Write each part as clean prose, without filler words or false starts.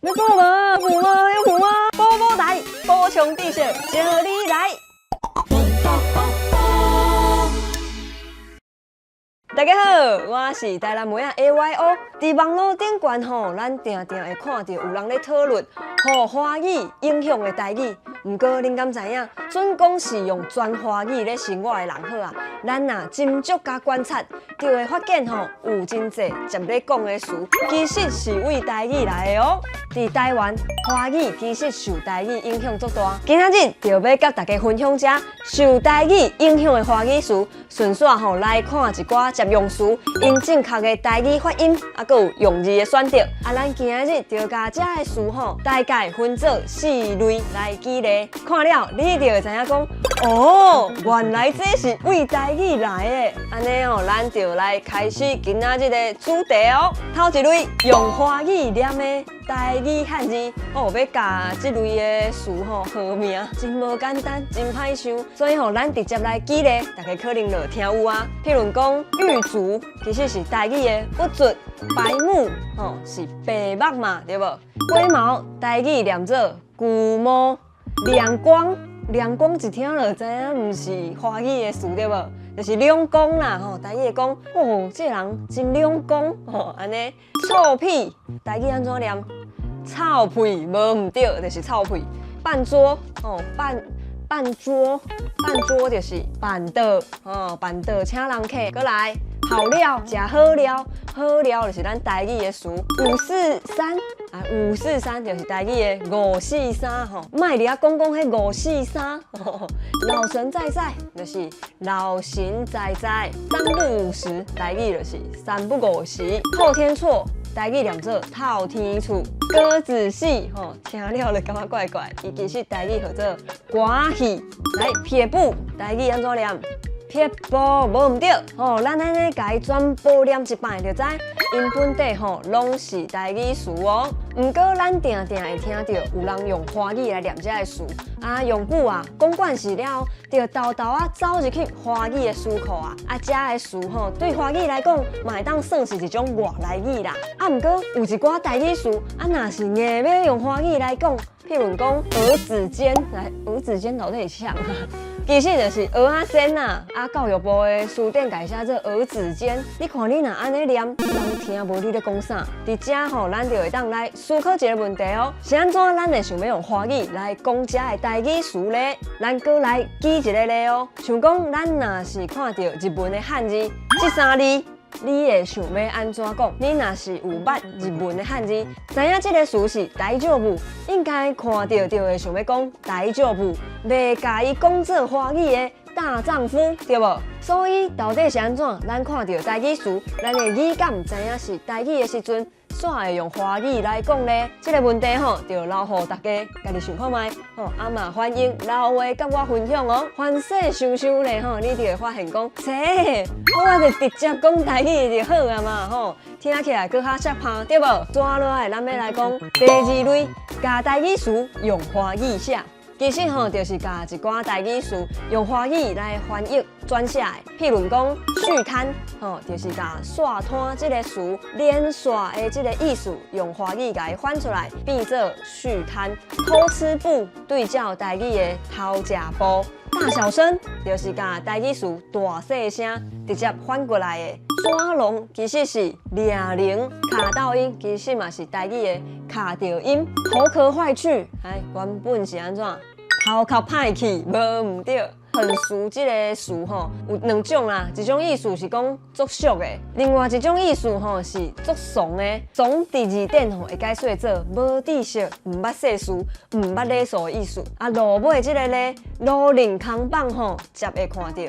欲補無？補無？欲補無？補補來，補充知識，招你來。大家好，我是台南妹仔 AYO。佇網路頂懸吼，咱定定會看著有人咧討論，予華語影響的台語。毋過恁敢知影，準講是用全華語咧生活的人好啊，咱若斟酌佮觀察，就會發現吼，有真濟捷咧講的詞，其實是對台語來的哦。佇台灣，華語其實受台語影響足大。今仔日就欲佮大家分享這受台語影響的華語詞，順紲吼來看一寡借用詞，𪜶正確的台語發音，啊，閣有用字的選擇。啊，咱今仔日就共這个詞吼，大概分做四類來舉例。看了你就會知影講，哦，原來這是對台語來的。按呢哦，咱就來開始今仔日的主題哦。頭一類用華語念的台語漢字，哦，欲共這類的詞吼號名，真無簡單，真歹想。所以吼，咱直接來舉例，大家可能就聽有啊。譬如講，獄卒其實是台語的鬱卒，白目吼是白目嘛，對無？龜毛台語念做龜毛，亮光，亮光一聽就知影毋是華語的詞，對無？就是兩光啦，吼，台語會講，哦，這個人真兩光，吼，按呢。臭屁，台語按怎念？臭屁，無毋對，就是臭屁。辦桌，吼，辦桌，辦桌就是辦桌，吼，辦桌請人客。閣來，好料，食好料，好料就是咱台語的詞。五四三，啊，五四三就是台語的五四三，吼，莫佇遐講講彼五四三。老神在在，就是老神在在。三不五時，台語就是三不五時。透天厝，台語念做透天厝。歌仔戲，吼，聽了就感覺怪怪，伊其實台語號做歌戲。來，撇步，台語按怎念？撇步，無毋對，吼，咱按呢共伊全部念一擺就知，𪜶本底吼攏是台語詞哦。毋過咱定定會聽著有人用華語來念這个詞，啊，用久啊，講慣勢了，就沓沓仔走入去華語的詞庫啊。啊，這个詞吼，對華語來講，嘛會當算是一種外來語啦。啊，毋過有一寡台語詞，啊，若是硬欲用華語來講，譬如講鵝子煎，來，鵝子煎到底是啥？其實就是蚵仔煎啦，啊，教育部的辭典共伊寫做鵝子煎。你看你若按呢念，人聽無你咧講啥。佇遮吼，咱就會當來思考一个問題哦，是按怎咱會想欲用華語來講這个台語詞咧？咱閣來舉一个例哦，像講咱若是看著日文的漢字，這三字，你會想欲按怎講？你若是有捌日文的漢字，知影這个詞是大丈夫，應該看著就會想欲講大丈夫，袂共伊講做華語的大丈夫，對無？所以到底是按怎？咱看著台語詞，咱的語感知影是台語的時陣，煞會用華語來講咧？這个問題吼，就留予大家家己想看覓吼。啊嘛歡迎留話佮我分享哦。凡勢想想咧吼，你就會發現講，切，我就直接講台語就好啊嘛吼，聽起來閣較適拍，對無？接落來，咱欲來講第二類，共台語詞用華語寫。其實吼，就是共一寡台語詞用華語來翻譯轉寫的。譬如講，續攤，吼，就是共煞攤這个詞連線的這个意思，用華語共伊翻出來，變做續攤。偷吃步對照台語的偷食步。大小聲就是共台語詞大細聲直接反過來的。抓龍其實是掠龍，卡到陰其實嘛是台語的卡著音。頭殼壞去，哎，原本是按怎？頭殼歹去，無毋對。橫豎這个詞吼，有兩種啦，一種意思是講足俗的，另外一種意思吼是足慫的。慫佇字典吼會解說做無知識、毋捌世事、毋捌禮數的意思。啊，落尾這个咧，路寧空放吼，捷會看著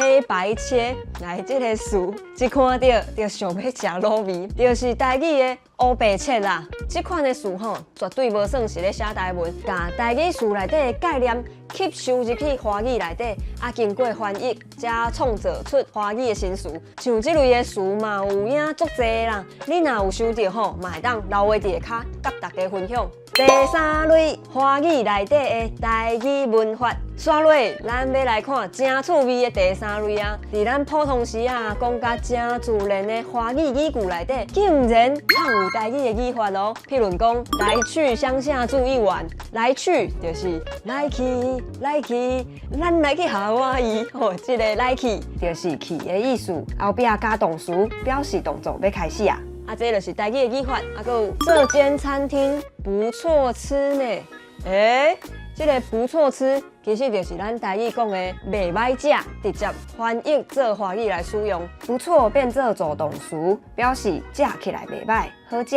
黑白切，來這个詞一看著就想欲食滷味，就是台語的烏白切啦。這款的詞吼，絕對無算是咧寫台文，共台語詞內底的概念吸收入去華語內底，啊，經過翻譯，才創造出華語的新詞。像這類的詞嘛，有影足濟啦。你若有想著吼，嘛會當留話佇下跤，佮大家分享。第三類華語內底的台語文法，煞落，咱欲來看誠趣味的第三類啊！佇咱普通時啊，講甲誠自然的華語語句內底，竟然藏有台語的語法哦。譬如講，來去鄉下住一晚，來去就是來去來去，咱來去夏威夷。吼，這个來去就是去的意思，後壁加動詞表示動作欲開始啊。啊，這就是台語的語法。啊，閣有這間餐廳不錯吃呢。欸，這个不錯吃，其實就是咱台語講的袂䆀食，直接翻譯做華語來使用。不錯變做助動詞，表示食起來袂䆀，好食。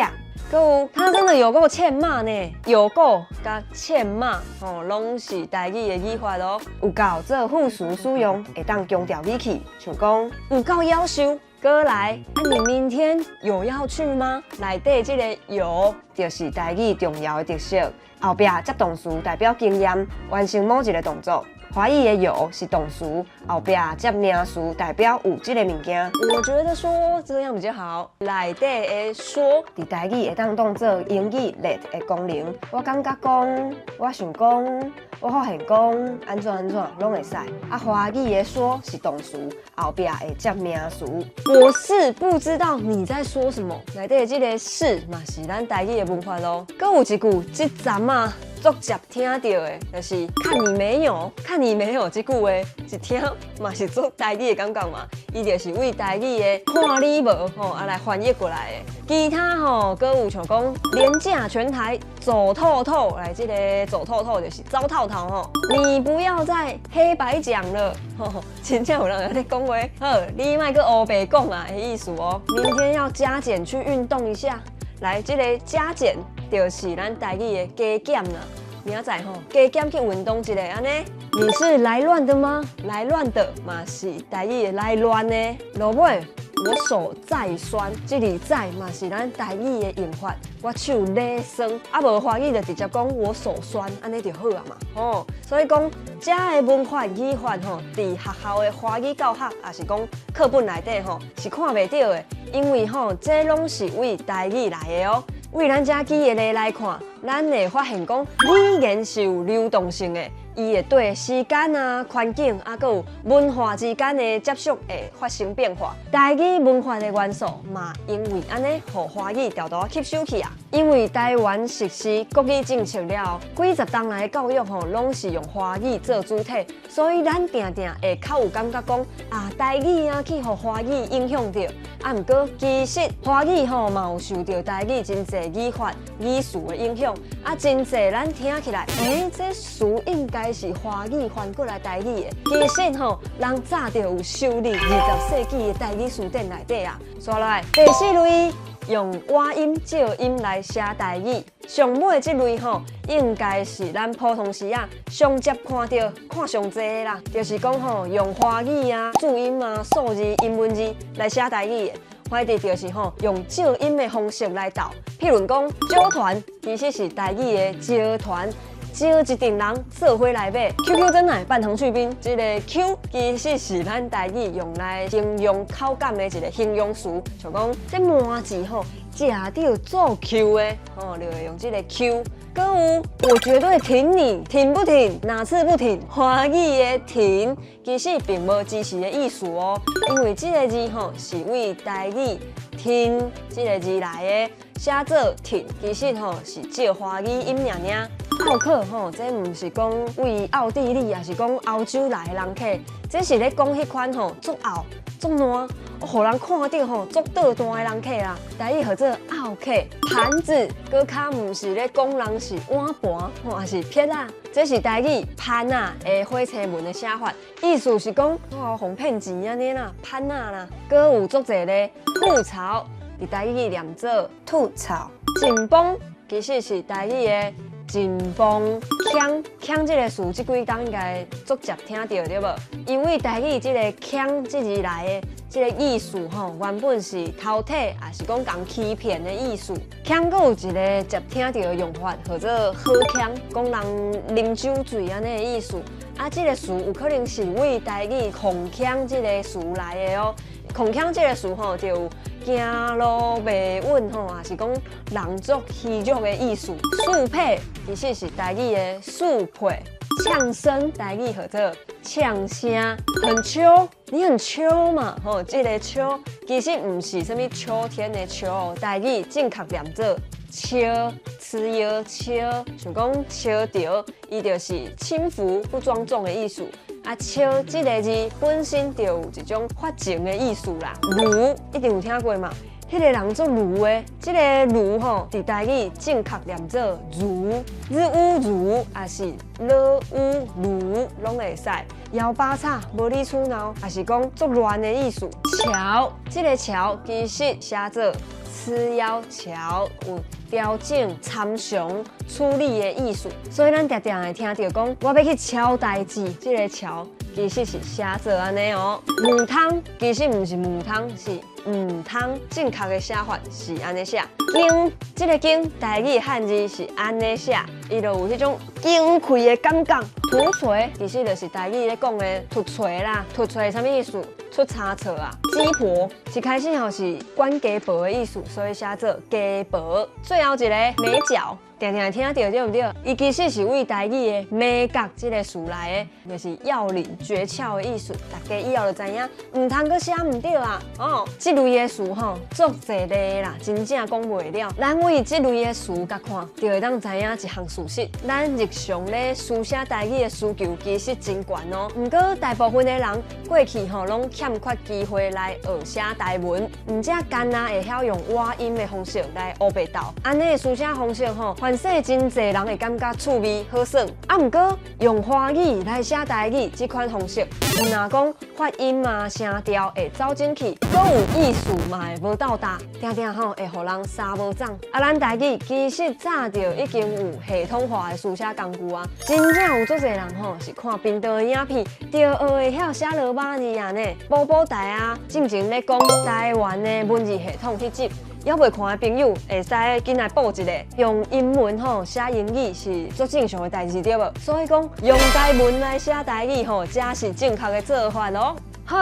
閣有他真的有夠欠罵呢，有夠佮欠罵吼，攏是台語的語法哦。有夠做副詞使用，會當強調語氣，像講有夠夭壽。閣來，啊，你明天有要去嗎？內底這个有，就是台語重要的特色。後壁接動詞代表經驗，完成某一个動作。華語的有是動詞，後壁接名詞代表有這个物件。我覺得說這樣比較好。內底的說，佇台語會當當做英語 that 的功能。我感覺講，我想講，我發現講，按怎按怎攏會使。啊，華語的說是動詞，後壁會接名詞。我是不知道你在說什麼。內底的這个是嘛是咱台語的文法咯。閣有一句，這陣啊，足捷聽著的，就是看你沒有，看你沒有這句話，一聽嘛是足台語的感覺嘛。伊就是為台語的看你無吼啊來翻譯過來的。其他吼，閣有像講連假全台走透透，來這个走透透就是走透透吼。你不要再黑白講了，吼，真正有人按呢講話，好，你莫閣烏白講啊的意思哦。明天要加減去運動一下，來這个加減就是咱台語的加減啦。明仔載吼，加減去運動一下按呢。你是來亂的嗎？來亂的嘛是台語的來亂的。落尾我手再酸，這里再嘛是咱台語的用法。我手咧酸，啊無華語就直接講我手酸，按呢就好啊嘛。吼，所以講遮的文法語法吼，佇學校的華語教學，抑是講課本內底吼，是看袂著的，因為吼，這攏是為台語來的哦。為咱遮幾个例來看，咱會發現講語言是有流動性的，伊會對時間啊、環境啊，閣有文化之間的接觸會發生變化。台語文化的元素嘛，因為按呢，予華語沓沓仔吸收去啊。因為台灣實施國語政策了後，幾十冬來的教育吼，攏是用華語做主體，所以咱定定會較有感覺講啊，台語啊去予華語影響著。啊，毋過其實華語吼嘛有受著台語真濟語法、語詞的影響。啊，真濟咱聽起來，欸，這詞應該是華語翻過來台語的。其實吼，人早就有收入20世紀的台語詞典內底啊。煞來第四類，用倚音借音來寫台語。上尾這類吼，應該是咱普通時啊上捷看著看上濟的啦，就是講吼用華語啊、注音啊、數字、英文字來寫台語的。反正就是吼用借音的方式來鬥。譬如講，招團其實是台語的招團。招一陣人做伙來買。QQ 珍奶半糖去冰，這个 Q 其實是咱台語用來形容口感的一个形容詞，像講這麻糬吼食著足 Q 的，吼就會用這个 Q。閣有我絕對挺你，挺不挺？哪次不挺？華語的挺其實並無支持的意思哦，因為這个字吼是為台語聽這个字來的，寫做挺，其實吼是借華語音爾爾。奧客吼，這毋是講為奧地利，抑是講歐洲來的人客，這是咧講彼款吼足漚、足爛，予人看著吼足倒彈的人客啦。台語號做漚客，盤子，閣較毋是咧講人是碗盤，吼，抑是撇仔，這是台語番仔的火車文的寫法，意思是講哦，予騙錢按呢啦，番仔啦。閣有足濟咧吐槽，佇台語念做吐槽，緊繃，其實是台語的緊繃。鏘鏘這个詞，這幾冬應該足捷聽著對無？因為台語這个鏘這字來的這个意思吼，原本是偷提，抑是講共欺騙的意思。鏘閣有一个捷聽著的用法，號做好鏘，講人啉酒醉按呢的意思。啊，這个詞有可能是為台語控鏘這个詞來的哦。控鏘這个詞吼，就有行路袂穩吼，抑是講人足虛弱的意思。速配其實是台語的速配。嗆聲台語號做嗆聲，很秋，你很秋嘛？吼，這个秋其實毋是啥物秋天的秋，台語正確念做秋，吃藥秋，像講秋著，伊就是輕浮不莊重的意思。啊，秋這个字本身就有一種發情的意思啦。盧一定有聽過嘛？彼个人足盧的，這个盧吼，佇台語正確念做如，日烏如，抑是了烏盧，攏會使。搖八叉，無理取鬧，抑是講足亂的意思。喬，這个喬其實寫做次要喬，有調整、參詳、處理的意思。所以咱定定會聽著講，我欲去喬代誌，這个喬其實是寫做按呢哦。母湯其實毋是母湯，是毋湯，正確的寫法是按呢寫。經，這个經台語漢字是按呢寫，伊就有彼種經開的感覺。凸槌其實就是台語咧講的凸槌啦，凸槌啥物意思？出差錯啊！雞婆一開始吼是管雞婆的意思，所以寫做雞婆。最後一個眉角，定定會聽著對毋對？伊其實是為台語的眉角這个詞來的，就是要領訣竅的意思。大家以後就知影，毋通閣寫毋對啊！哦，這類的詞吼，足濟例啦，真正講袂了。咱為這類的詞共看，就會當知影一項事實：咱日常咧書寫台語的需求其實真懸哦。毋過大部分的人過去吼攏欠缺機會來學寫台文，毋才干焦會曉用倚音的方式來烏白鬥。按呢的書寫方式吼，凡勢真濟人會感覺趣味好耍。啊，毋過用華語來寫台語這款方式，毋若講發音啊、聲調會走進去，閣有意思嘛會無到達，定定吼會予人三無總。啊，咱台語其實早就已經有系統化的書寫工具啊，真正有足濟人吼是看頻道的影片，就學會曉寫羅馬字啊呢。寶寶台啊，進前咧講台灣的文字系統彼集，猶未看的朋友會使緊來補一下。用英文吼寫英語是足正常的代誌對無？所以講用台文來寫台語吼，才是正確的做法哦。好，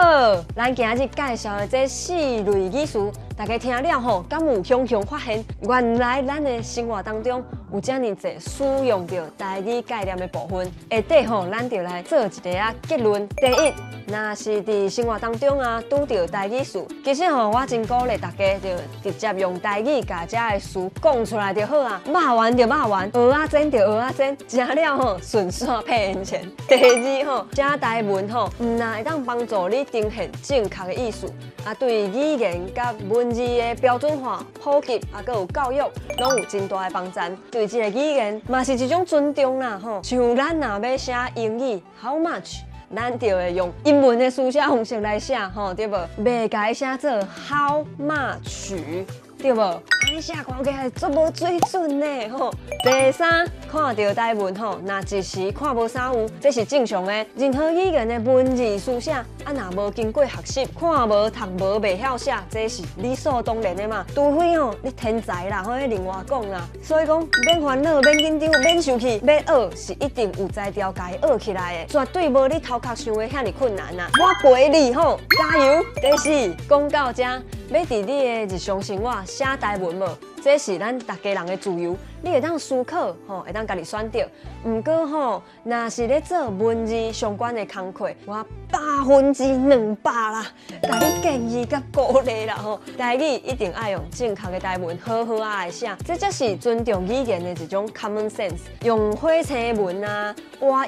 咱今日介紹的這四類語詞，大家聽了吼，敢有雄雄發現？原來咱的生活當中有遮爾濟使用著台語概念的部分。下底吼，咱就來做一个仔結論。第一，若是佇生活當中啊，拄著台語詞，其實吼，我真鼓勵大家就直接用台語共遮的詞講出來就好啊。肉圓就肉圓，蚵仔煎就蚵仔煎，食了吼順紲配煙錢。第二吼，寫台文吼，毋但會當幫助你呈現正確的意思，啊，對語言佮文字的標準化、普及，啊，閣有教育，攏有真大的幫助。對這個語言嘛是一種尊重啦吼。像咱若欲寫英語，How much？咱就會用英文的書寫方式來寫吼，對無？袂共伊寫做 How much，對無？按呢寫看起來足無水準呢吼。第三，看著台文吼，若一時看無啥有，這是正常的。任何語言的文字書寫，啊，若無經過學習，看無讀無袂曉寫，這是理所當然的嘛。除非吼你天才啦，吼，彼另外講啦。所以講，免煩惱，免緊張，免生氣，欲學是一定有才調共伊學起來的，絕對無你頭殼想的遐爾困難啦。我陪你吼，加油！第四，講到遮，欲佇你的日常生活寫台文無？這是咱逐家人的自由，你會當思考，吼，會當家己選擇。毋過吼，若是咧做文字相關的工課，我200%啦，共你建議佮鼓勵啦吼。台語一定愛用正確的台文，好好仔來寫，這才是尊重語言的一種 common sense。用火星文啊、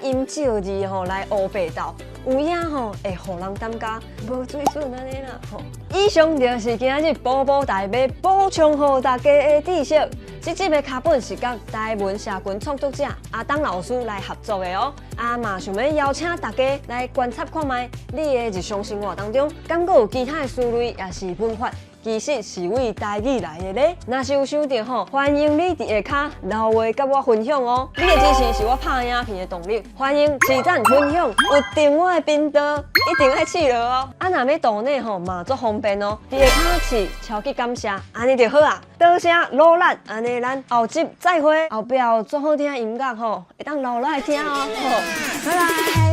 倚音借字吼來烏白鬥，有影吼會予人感覺無水準按呢啦吼。以上就是今仔日寶寶台欲補充予大家的知識。這集的腳本是佮台文社群創作者阿當老師來合作的哦。啊，嘛想欲邀請大家來觀察看覓，你的日常生活當中，敢閣有其他的詞類抑是文法，其實是為台語來的咧。若是有想著吼，歡迎你佇下跤留話佮我分享哦。你的支持是我拍影片的動力，歡迎起讚分享，有訂我的頻道，一定愛試落哦。啊，若欲抖內吼嘛足方便哦，佇下跤試超級感謝，按呢就好啊。多謝努力，按呢咱後集再會。後壁有足好聽的音樂吼，會當留落來聽哦。好，拜拜。